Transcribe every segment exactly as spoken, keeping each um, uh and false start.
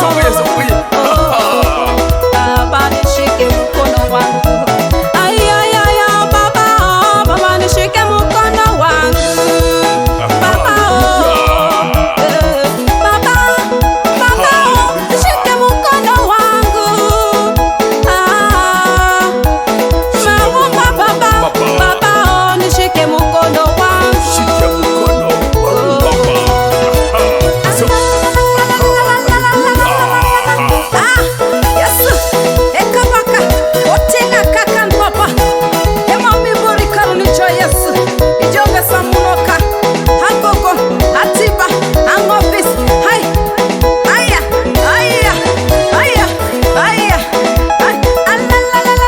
Songa Yesu, songa Yesu. Baba, nishike mkono wangu. Ay, ay, ay, ay, baba, oh, baba, nishike mkono wangu. Baba, oh, eh, baba, baba, oh, nishike mkono wangu. Ah, naomba baba, baba, oh, nishike mkono wangu. Shika mkono wangu, baba. Ah, Yesu, ekabaka, otenga kakan papa. Ema mi bori karuni jo Yesu. Ijoga samunoka. Hankoko, atiba, angofis. Hai. Aya, aya, aya, aya. Ai, ai.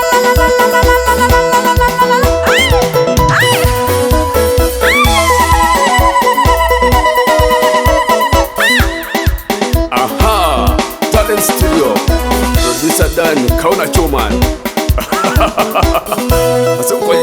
Aha, Talent Studio. Producer Dan, kauna choman. Asukoi.